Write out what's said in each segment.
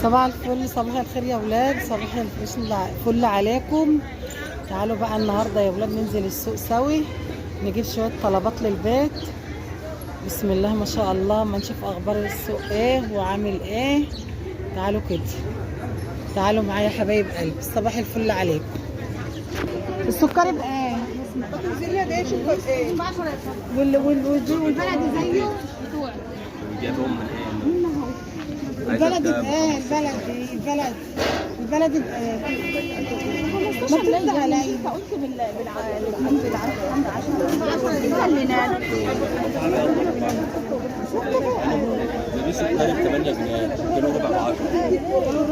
صباح الفل، صباح الخير يا ولاد، صباح الفل عليكم. تعالوا بقى النهارده يا ولاد ننزل السوق سوي، نجيب شوية طلبات للبيت. بسم الله ما شاء الله، ما نشوف اخبار السوق ايه وعامل ايه. تعالوا كده، تعالوا معايا يا حبايب قلبي. صباح الفل عليكم. السكر بايه؟ والبلد زيه؟ البلد بايه؟ البلد البلد بايه؟ ما ترد عليا. قلت بالعشرة. دي سكري ب 8 جنيه، كيلو ربع ب 10.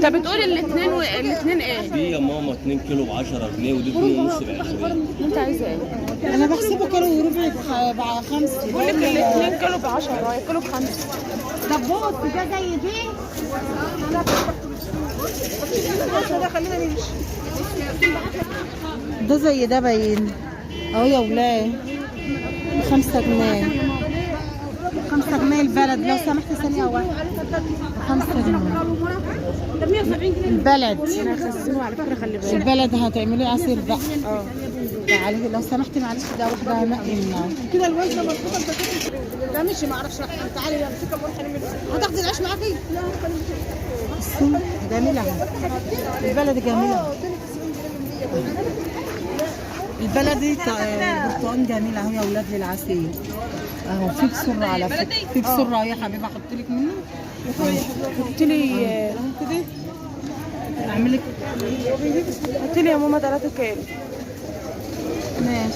طب بتقول الاثنين الاثنين ايه؟ دي يا ماما 2 كيلو ب 10 جنيه ودي 2 ونص ب 20. انت عايزه ايه؟ انا بحسبه كيلو وربع بخمسة. بقول لك الاثنين كيلو ب 10، كيلو بخمسة. طب بص، ده زي دي. ده زي ده باين اهو يا ولاد، 5 جنيه، 5 جنيه البلد. لو سمحت ثانية واحدة، 5 جنيه البلد. انا على فكرة خلي بالك البلد هتعملي عصير بقى. اه تعالي لو سمحتي، معلش ده واحدة هنقي منها كده الوزنه مظبوطة. انت كده ده مشي، ما اعرفش راح. تعالي يا امسكها وروح نعمل. هتاخدي العيش معاكي؟ لا. السوق جميلة، البلد جميلة. البلدي برتقال جميل اهو يا ولاد للعصير اهو. في بسرعة على فكرة، في بسرعة يا حبيبي، احط لك منه. حط لي اهو كده اعمل لك. حط لي يا ماما 3 كيلو. ماشي.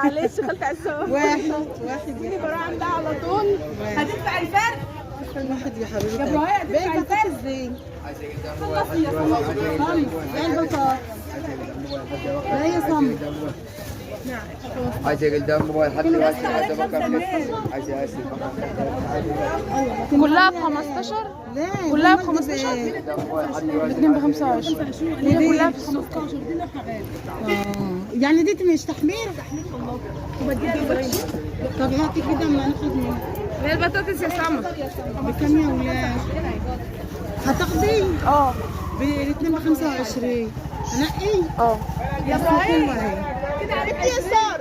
معلش خلت على السوق. واحد واحد يا بروح عندها على طول. هتدفع الفرق واحد يا حبيبتي. يا ابراهيم، هتدفع الفرق. ازاي؟ البطاطس لا يا صم. عايز قدام موبايل حد عايز كلها ب 15. ليه؟ كلها ب 15، الاثنين ب 25. هي كلها في السوق. يعني دي مش تحمير؟ طب هاتي كده اما ناخد منها. هي البطاطس يا سما بكام يا ولاد؟ هتاخدي؟ اه. بالاثنين ب 25. نقي؟ اه. يا ابراهيم كده عرفت يا سار.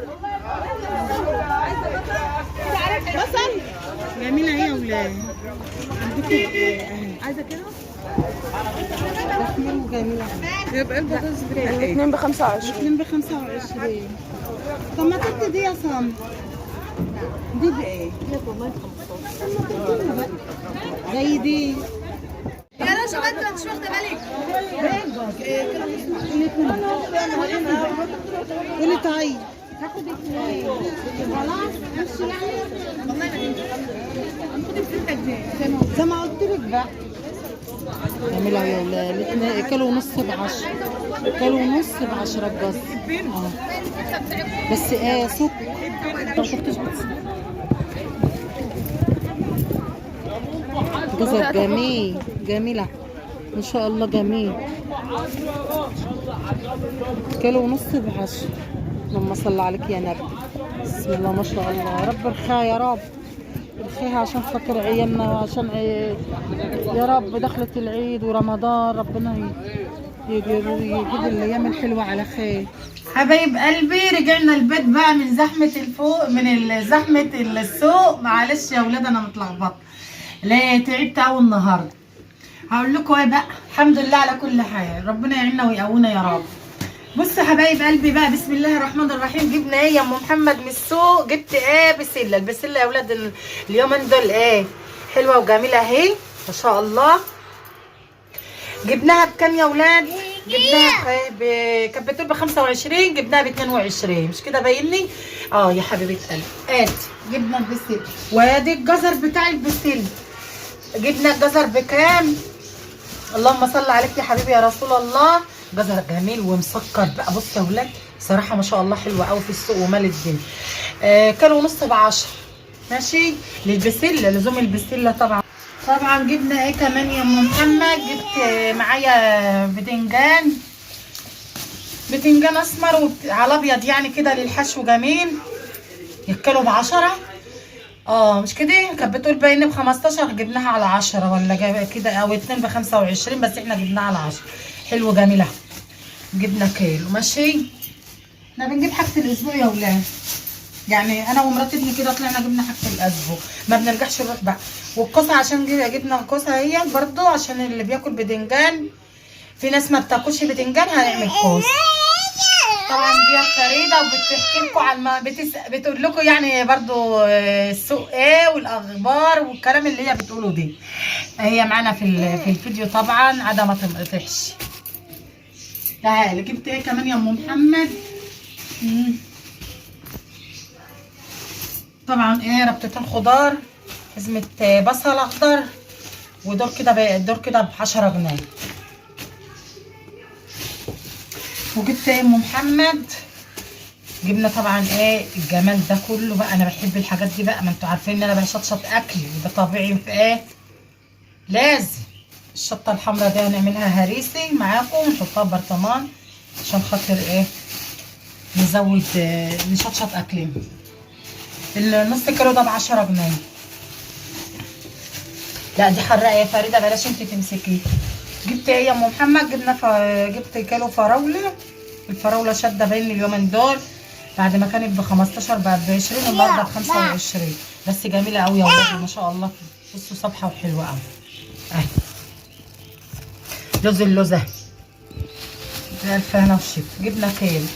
كده عرفت بصل. جميلة اهي يا ولاد. عندكم اهي. عايزه كده تحمير وجميلة. يبقى البطاطس بكام؟ الاثنين ب 25. الاثنين ب 25. طب ما تدي دي يا سام. دي بايه؟ والله ب 15. زي دي. يا رشا ما انت مش واخده بالك. قولي طيب هاخد اثنين خلاص. امشي يعني. والله ما تمشي. خدي ب 6 جنيه. زي ما قلت لك بقى. جميلة يا ولاد. الاثنين كيلو ونص ب10، كيلو ونص ب10 الجزر. اه بس ايه سكر. طب شفتش جزر جميل، جميلة ان شاء الله. جميل، كيلو ونص ب10. اللهم صل عليك يا نبي. بسم الله ما شاء الله. رب ارخاها يا رب، ارخيها عشان خاطر عيالنا وعشان يا رب دخلة العيد ورمضان، ربنا يجيب الايام الحلوة على خير. حبايب قلبي، رجعنا البيت بقى من زحمة الفوق، من زحمة السوق. معلش يا ولاد انا متلخبطه، لا تعبت قوي النهارده. هقول لكم ايه بقى، الحمد لله على كل حال، ربنا يعيننا ويقوينا يا رب. بصوا حبايب قلبي بقى، بسم الله الرحمن الرحيم. جبنا ايه يا ام محمد من السوق؟ جبت ايه؟ بسلة. البسله يا ولاد اليومين دول ايه حلوة وجميلة اهي ما شاء الله. جبناها بكام يا ولاد؟ جبناها كانت بتقول ب 25، جبناها ب 22. مش كده باين لي؟ اه يا حبيبه قلبي. ادي جبنا البسله، وادي الجزر بتاع البسله. جبنا الجزر بكام؟ اللهم صل عليك يا حبيبي يا رسول الله. جزر جميل ومسكر بقى. بصوا يا ولاد صراحة ما شاء الله حلوة قوي في السوق ومال الدنيا. كيلو ونص ب10. ماشي للبسله، لزوم البسله طبعا. طبعا جبنا ايه كمان يا ام محمد؟ جبت معايا بتنجان، بتنجان اسمر على ابيض يعني كده للحشو جميل. الكيلو ب10. مش كده؟ كانت بتقول باين ب 15، جبناها على 10 ولا جايبه كده، او 2 ب 25، بس احنا جبناها على 10. حلو جميلة. جبنا كيلو. ماشي، احنا بنجيب حاجة الاسبوع يا ولاد، يعني انا ومرات ابني كده طلعنا جبنا حاجة الاسبوع، ما بنرجعش نروح بقى. والكوسه عشان جبنا الكوسه هي برضو عشان اللي بياكل بدنجان، في ناس ما بتاكلش بدنجان، هنعمل كوسة. طبعا دي فريدة وبتحكي لكم عن ما بتقول لكم يعني برضو السوق ايه والاخبار والكلام اللي هي بتقوله دي. هي معانا في الفيديو طبعا، عدا ما تنقطعش. تعالي جبت ايه كمان يا ام محمد؟ طبعا ايه، ربطتين خضار، حزمه بصل اخضر، ودور كده دور كده ب10 جنيه. وجبت ايه ام محمد؟ جبنا طبعا ايه الجمال ده كله بقى، انا بحب الحاجات دي بقى، ما انتوا عارفين ان انا بشطشط اكل، ده طبيعي في ايه لازم. الشطه الحمراء دي هنعملها هريسي معاكم، ونحطها في برطمان عشان خاطر ايه نزود نشطشط اكلنا. النص كيلو ده ب10 جنيه. لا دي حراقه يا فريدة، بلاش انت تمسكيه. جبت ايه يا ام محمد؟ جبنا جبت كيلو فراوله. الفراوله شاده بين اليومين دول، بعد ما كانت ب15 بقت ب20، النهارده ب25، بس جميلة قوي يا ولاد ما شاء الله. بصوا صبحة وحلوه قوي اهي. لوز اللوزه الف هنا وشف. جبنا كيلو.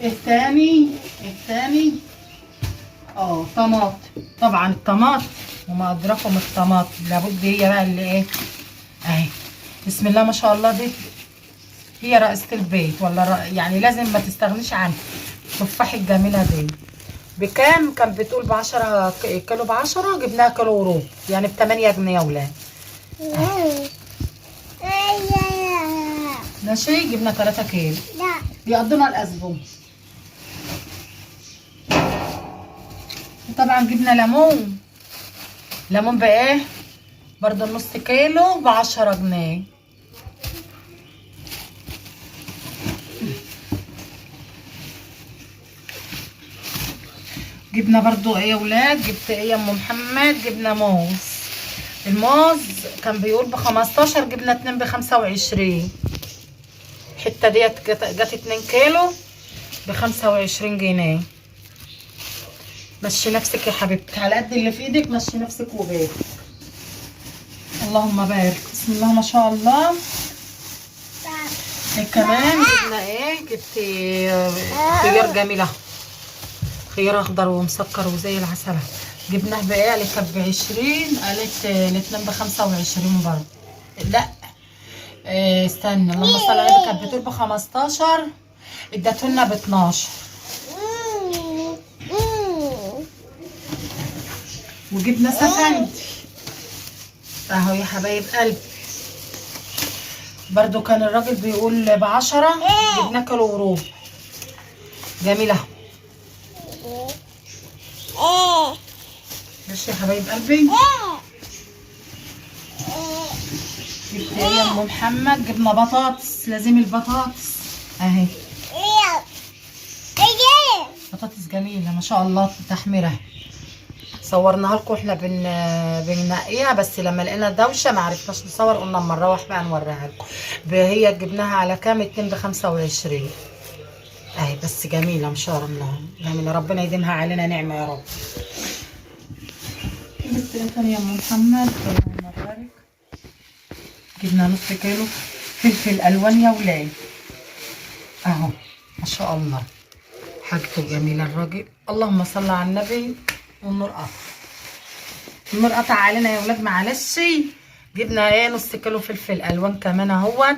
الثاني طماط. طبعا الطماط وما ادراكم الطماط، لابد هي بقى اللي ايه اهي. بسم الله ما شاء الله، دي هي رئيسة البيت ولا يعني لازم ما تستغنيش عنها. التفاح الجميلة دي بكام؟ كان بتقول ب10 كيلو، ب10 جبناها كيلو وربع، يعني ب8 جنيه يا ولاد. ماشي، جبنا 3 كيلو بيقضونا الاسبوع. وطبعا جبنا ليمون. ليمون بايه؟ برضو النص كيلو ب10 جنيه. جبنا برضو ايه يا ولاد؟ جبت ايه يا ام محمد؟ جبنا موز. الموز كان بيقول ب15، جبنا 2 ب25. الحتة ديت جت 2 كيلو ب25 جنيه. مشي نفسك يا حبيبتي على قد اللي في ايدك، مشي نفسك وبيتك. اللهم بارك، بسم الله ما شاء الله. كمان جبنا ايه؟ جبت خيار جميلة، خيار اخضر ومسكر وزي العسل. جبناه بايه؟ قالت كانت ب20، قالت الاتنين ب25 برضه. لا استنى، اللهم صل على النبي، كانت بتقول ب15، ادتهولنا ب12. وجبنا سفندي اهو يا حبايب قلبي، برضو كان الراجل بيقول ب10، جبنا كيلو وربع. جميلة. ماشي يا حبايب قلبي. جبت ايه يا ام محمد؟ جبنا بطاطس، لازم البطاطس اهي، بطاطس جميلة ما شاء الله تحميره. صورناها لكم احنا بننقيها، بس لما لقينا دوشه ما عرفناش نصور، قلنا اما نروح بقى نوريها لكم. هي جبناها على كام؟ 2 ب25 اهي، بس جميلة ما شاء الله، جميلة، ربنا يديمها علينا نعمه يا رب. جبت ايه تاني يا ام محمد؟ اللهم بارك. جبنا نص كيلو فلفل الوان يا ولاد اهو ما شاء الله، حاجته جميلة الراجل، اللهم صل على النبي. والنور قطع، النور قطع علينا يا ولاد معلش. جبنا ايه؟ نص كيلو فلفل الوان كمان اهوت،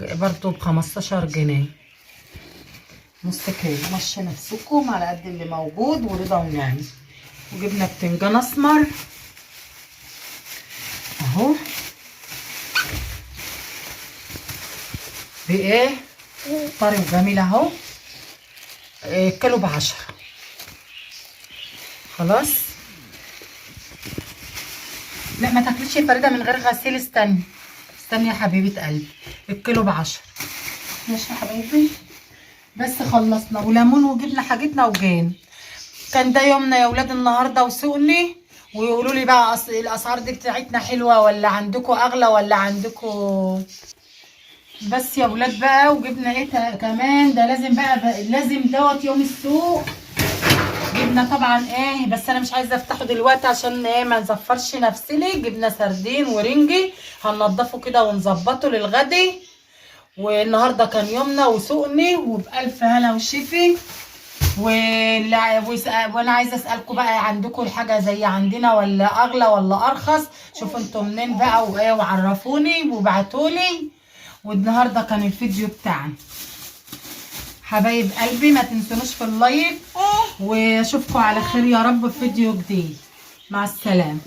برضو ب15 جنيه نص كيلو. مشي نفسكم على قد اللي موجود ورضا ونعمه. وجبنا بتنجان اسمر اهو بايه؟ طري وجميل اهو، كيلو ب10. خلاص. لا ما تاكليش يا فريدة من غير غسيل، استني استني يا حبيبه قلبي. الكيلو ب10. ماشي يا حبايبي، بس خلصنا وليمون وجبنا حاجتنا وجين. كان ده يومنا يا ولاد النهارده وسوقني. ويقولوا لي بقى الاسعار دي بتاعتنا حلوة ولا عندكم اغلى ولا عندكم. بس يا ولاد بقى. وجبنا ايه كمان؟ ده لازم بقى لازم دوت يوم السوق. جبنا طبعا ايه، بس انا مش عايزه افتحه دلوقتي عشان ايه ما نزفرش نفسي. جبنا سردين ورنجي هننضفه كده ونظبطه للغدي. والنهارده كان يومنا وسوقني، وبألف هنا وشفي. وانا عايزه اسالكم بقى، عندكم الحاجة زي عندنا ولا اغلى ولا ارخص؟ شوفوا انتوا منين بقى وايه، وعرفوني وابعتولي. والنهارده كان الفيديو بتاعنا حبايب قلبي، ما تنسونوش في ال like، واشوفكم على خير يا رب في فيديو جديد. مع السلامة.